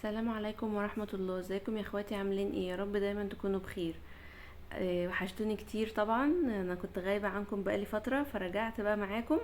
السلام عليكم ورحمة الله. ازيكم يا اخواتي؟ عاملين ايه؟ يا رب دايما تكونوا بخير. وحشتوني كتير طبعا، انا كنت غايبة عنكم بقالي فترة فرجعت بقى معاكم.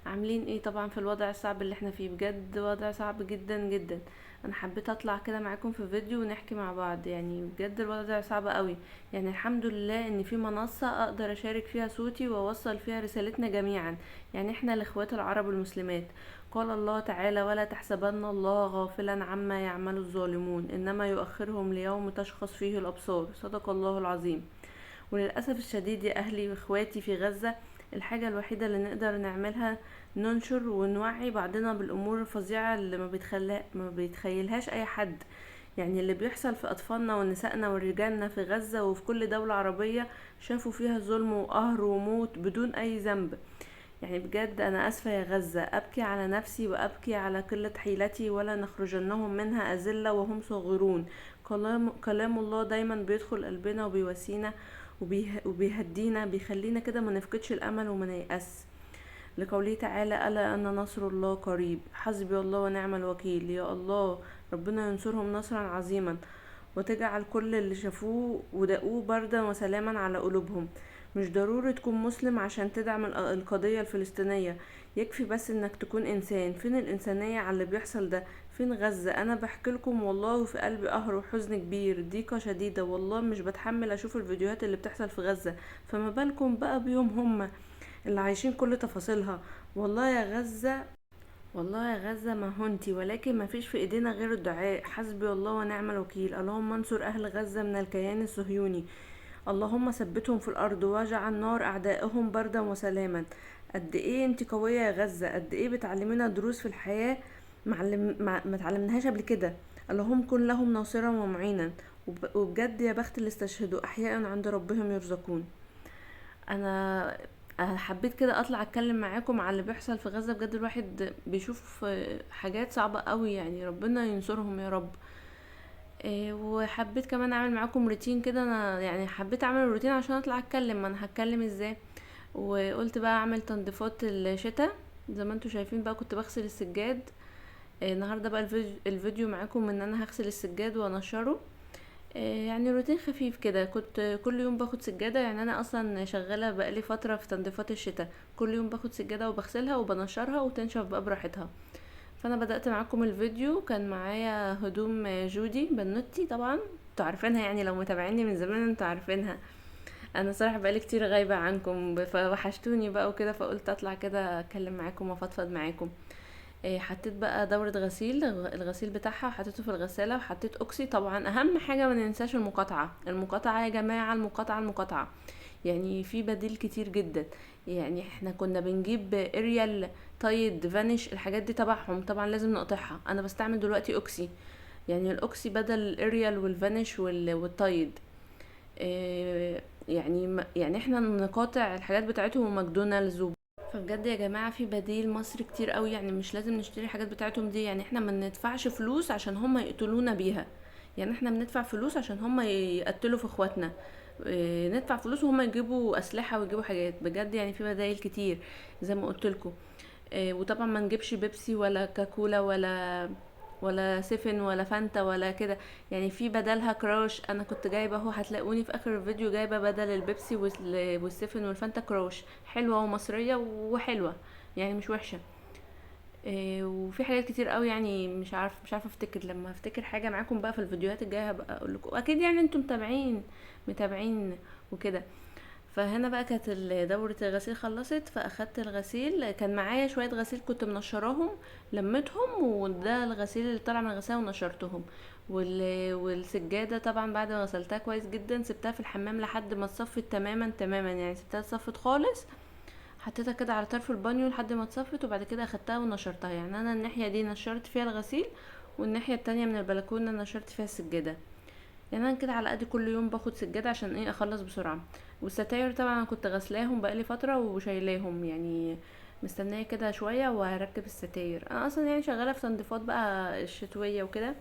عاملين ايه طبعا في الوضع الصعب اللي احنا فيه؟ بجد وضع صعب جدا جدا. انا حبيت اطلع كده معاكم في فيديو ونحكي مع بعض، بجد الوضع صعب قوي. الحمد لله ان في منصة اقدر اشارك فيها صوتي واوصل فيها رسالتنا جميعا، احنا الاخوات العرب المسلمات. قال الله تعالى: ولا تحسبن الله غافلا عما يعمل الظالمون انما يؤخرهم ليوم تشخص فيه الابصار. صدق الله العظيم. وللأسف الشديد يا أهلي وإخواتي في غزة، الحاجة الوحيدة اللي نقدر نعملها ننشر ونوعي بعضنا بالأمور الفظيعة اللي ما بيتخيلهاش أي حد. اللي بيحصل في أطفالنا ونسائنا ورجالنا في غزة وفي كل دولة عربية شافوا فيها ظلم وقهر وموت بدون أي ذنب. بجد أنا أسفة يا غزة، أبكي على نفسي وأبكي على قلة حيلتي، ولا نخرجنهم منها أذلة وهم صاغرون. كلام الله دايما بيدخل قلبنا وبيواسينا وبيهدينا، بيخلينا كده ما نفقدش الأمل وما نيأس. لقوله تعالى: ألا أن نصر الله قريب. حسبي الله ونعم الوكيل. يا الله ربنا ينصرهم نصرا عظيما، وتجعل كل اللي شافوه ودقوه بردا وسلاما على قلوبهم. مش ضروري تكون مسلم عشان تدعم القضية الفلسطينية، يكفي بس انك تكون انسان. فين الانسانية على اللي بيحصل ده؟ فين غزة؟ انا بحكي لكم والله في قلبي قهر وحزن كبير، ضيقة شديدة، والله مش بتحمل اشوف الفيديوهات اللي بتحصل في غزة، فما بالكم بقى بيهم هم اللي عايشين كل تفاصيلها. والله يا غزة، والله يا غزة ما هنتي، ولكن ما فيش في ايدينا غير الدعاء. حسبي الله ونعم الوكيل. اللهم انصر اهل غزة من الكيان الصهيوني، اللهم ثبتهم في الارض واجعل نار اعدائهم بردا وسلاما. قد ايه انت قوية يا غزة، قد ايه بتعلمينا دروس في الحياة ما تعلمناهاش قبل كده. اللهم كن لهم ناصرا ومعينا. وبجد يا بخت اللي استشهدوا، احياء عند ربهم يرزقون. انا حبيت كده اطلع اتكلم معاكم على اللي بيحصل في غزة. بجد الواحد بيشوف حاجات صعبة قوي، ربنا ينصرهم يا رب. وحبيت كمان اعمل معاكم روتين كده. انا حبيت اعمل روتين عشان اطلع اتكلم، ما انا هتكلم ازاي. وقلت بقى اعمل تنظيفات الشتاء زي ما انتم شايفين بقى، كنت بغسل السجاد. النهارده بقى الفيديو معاكم ان انا هغسل السجاد وانشره. روتين خفيف كده. كنت كل يوم باخد سجادة، انا اصلا شغالة بقالي فترة في تنظيفات الشتاء، كل يوم باخد سجادة وبغسلها وبنشرها وتنشف بقى براحتها. فانا بدأت معاكم الفيديو، كان معايا هدوم جودي بنوتي، طبعا انتوا عارفينها، لو متابعيني من زمان انتوا عارفينها. انا صراحة بقالي كتير غايبة عنكم فوحشتوني بقى وكده، فقلت اطلع كده اتكلم معاكم وافضفض معاكم. حطيت بقى دورة غسيل، الغسيل بتاعها وحطيته في الغسالة، وحطيت اوكسي. طبعا اهم حاجة ما ننساش المقاطعة، المقاطعة يا جماعة، المقاطعة، المقاطعة. في بديل كتير جدا، احنا كنا بنجيب اريال، تايد، فانيش، الحاجات دي تبعهم طبعا لازم نقطعها. انا بستعمل دلوقتي اوكسي، الاوكسي بدل الاريال والفانيش والتايد. احنا نقاطع الحاجات بتاعتهم وماكدونالدز فبجد يا جماعة في بديل مصري كتير قوي، مش لازم نشتري الحاجات بتاعتهم دي. احنا ما ندفعش فلوس عشان هم يقتلونا بيها، احنا بندفع فلوس عشان هم يقتلوا في اخواتنا، ندفع فلوس وهم يجيبوا اسلحة ويجيبوا حاجات. بجد في بدايل كتير زي ما قلت لكم. وطبعا ما نجيبش بيبسي ولا كاكولا ولا سيفن ولا فانتا ولا كده، في بدلها كراش. انا كنت جايبه اهو، هتلاقوني في اخر الفيديو جايبه بدل البيبسي والسيفن والفانتا كراش، حلوه ومصريه وحلوه، مش وحشه. وفي حاجات كتير قوي، مش عارفه افتكر. لما افتكر حاجه معاكم بقى في الفيديوهات الجايه هبقى اقول لكم اكيد، انتم متابعين وكده. فهنا بقى كانت دورة الغسيل خلصت، فاخدت الغسيل. كان معايا شوية غسيل كنت منشراهم، لميتهم، وده الغسيل اللي طلع من الغسالة ونشرتهم. والسجادة طبعا بعد ما غسلتها كويس جدا سبتها في الحمام لحد ما اتصفت تماما تماما، سبتها اتصفت خالص، حطيتها كده على طرف البانيو لحد ما اتصفت، وبعد كده اخدتها ونشرتها. انا الناحية دي نشرت فيها الغسيل، والناحية التانية من البلكونة نشرت فيها السجادة. انا كده على قد كل يوم باخد سجادة عشان اخلص بسرعة. والستاير طبعا انا كنت غسلاهم بقالي فترة وشايلاهم، مستنية كده شوية وهركب الستاير. انا اصلا شغالة في تنظيفات بقى الشتوية وكده.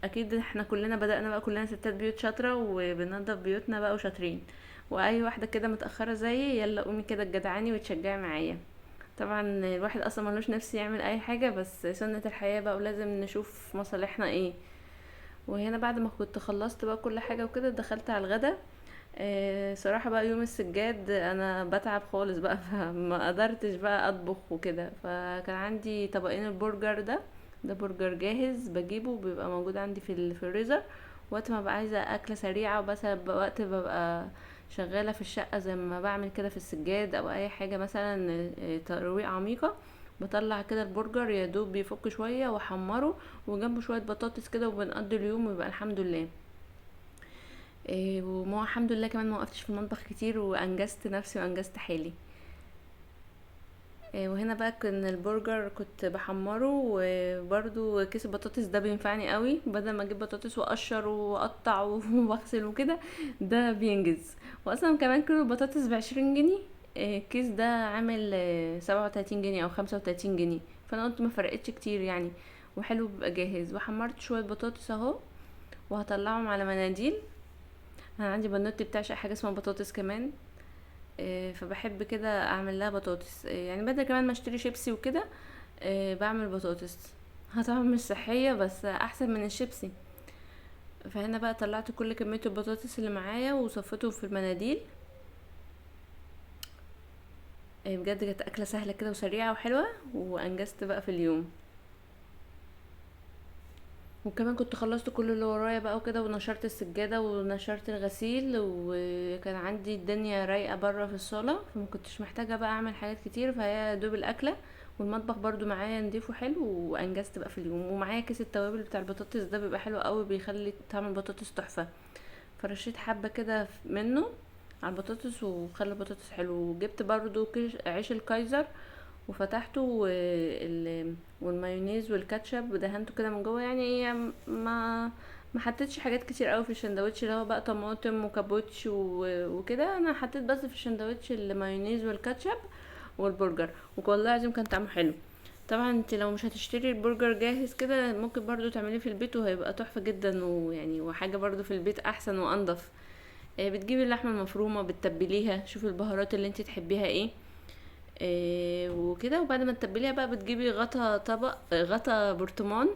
اكيد احنا كلنا بدأنا بقى، كلنا ستات بيوت شاطرة وبننظف بيوتنا بقى وشاطرين، واي واحدة كده متأخرة زيي يلا قومي كده اتجدعاني وتشجعي معايا. طبعا الواحد اصلا ملوش نفس يعمل اي حاجة، بس سنة الحياة بقى ولازم نشوف مصالحنا ايه. وهنا بعد ما كنت خلصت بقى كل حاجة وكده دخلت على الغدا. صراحة بقى يوم السجاد انا بتعب خالص بقى، فما قدرتش بقى اطبخ وكده. فكان عندي طبقين البرجر ده، ده برجر جاهز بجيبه بيبقى موجود عندي في الفريزر وقت ما ببقى عايزة اكلة سريعة، وبس وقت ببقى شغالة في الشقة زي ما بعمل كده في السجاد او اي حاجة مثلا، ترويقة عميقة، بطلع كده البرجر يا دوب بيفك شوية واحمره وجنبه شوية بطاطس كده، وبنقضي اليوم ويبقى الحمد لله. وما الحمد لله كمان ما وقفتش في المطبخ كتير، وانجزت نفسي وانجزت حالي. وهنا بقى كان البرجر كنت بحمره، وبرده كيس البطاطس ده بينفعني قوي، بدل ما اجيب بطاطس واقشر واقطع واغسل وكده، ده بينجز. واصلا كمان كيلو البطاطس ب20 جنيه، الكيس ده عامل، 37 جنيه او 35 جنيه، فانا قلت ما فرقتش كتير يعني، وحلو بيبقى جاهز. وحمرت شوية بطاطس اهو، وهطلعهم على مناديل. انا عندي بنوتي بتعشق حاجة اسمها بطاطس كمان، فبحب كده اعمل لها بطاطس، يعني بدل كمان ما اشتري شيبسي وكده، بعمل بطاطس. ها طبعا مش صحية بس احسن من الشيبسي. فهنا بقى طلعت كل كمية البطاطس اللي معايا وصفيته في المناديل. بجد كانت اكله سهلة كده وسريعة وحلوه، وانجزت بقى في اليوم. وكمان كنت خلصت كل اللي ورايا بقى وكده، ونشرت السجادة ونشرت الغسيل، وكان عندي الدنيا رايقة بره في الصاله، فما كنتش محتاجه بقى اعمل حاجات كتير، فهي دوب الاكلة والمطبخ برضو معايا نضيف وحلو، وانجزت بقى في اليوم. ومعايا كيس التوابل بتاع البطاطس ده بيبقى حلو قوي، بيخلي طعم البطاطس تحفة. فرشيت حبه كده منه على البطاطس وخلى البطاطس حلو. وجبت برضو عيش الكايزر وفتحته والمايونيز والكاتشب ودهنته كده من جوه، يعني ايه، ما حطيتش حاجات كتير قوي في السندوتش اللي هو بقى طماطم وكابوتش وكده، انا حطيت بس في السندوتش المايونيز والكاتشب والبرجر، والله العظيم كان طعمه حلو. طبعا انت لو مش هتشتري البرجر جاهز كده ممكن برضو تعمليه في البيت وهيبقى تحفة جدا، وحاجة برضو في البيت احسن وانضف. بتجيبي اللحمة المفرومة بتتبليها، شوفي البهارات اللي انت تحبيها ايه، وكده. وبعد ما تتبليها بقى بتجيبي غطا طبق، غطا برطمان،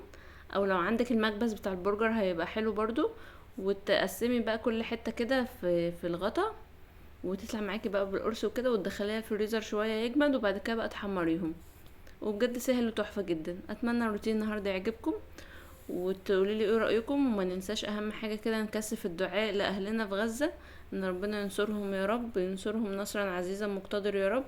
او لو عندك المكبس بتاع البرجر هيبقى حلو برضو، وتقسمي بقى كل حتة كده في الغطا، وتطلع معاكي بقى بالقرص وكده، وتدخليها الفريزر شوية يجمد، وبعد كده بقى تحمريهم. وبجد سهل وتحفة جدا. اتمنى الروتين النهاردة يعجبكم وتقولي لي ايه رأيكم، وما ننساش اهم حاجة كده نكثف الدعاء لأهلنا في غزة ان ربنا ينصرهم يا رب، ينصرهم نصرا عزيزا مقتدر يا رب،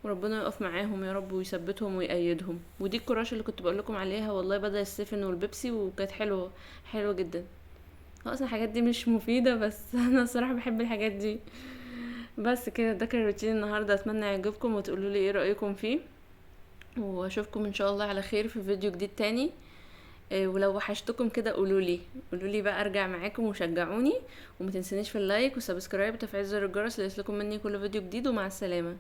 وربنا يقف معاهم يا رب ويثبتهم ويأيدهم. ودي الكراش اللي كنت بقول لكم عليها والله، بدل السفن والبيبسي، وكانت حلوة حلوة جدا. هو اصلا الحاجات دي مش مفيدة بس انا الصراحة بحب الحاجات دي. بس كده ده كان روتين النهاردة، اتمنى يعجبكم وتقولوا لي ايه رأيكم فيه، واشوفكم ان شاء الله على خير في فيديو جديد تاني. ولو وحشتكم كده قولوا لي بقى ارجع معاكم وشجعوني، وما تنسونيش في ال like وال subscribe وتفعيل زر الجرس ليصلكم مني كل فيديو جديد. ومع السلامة.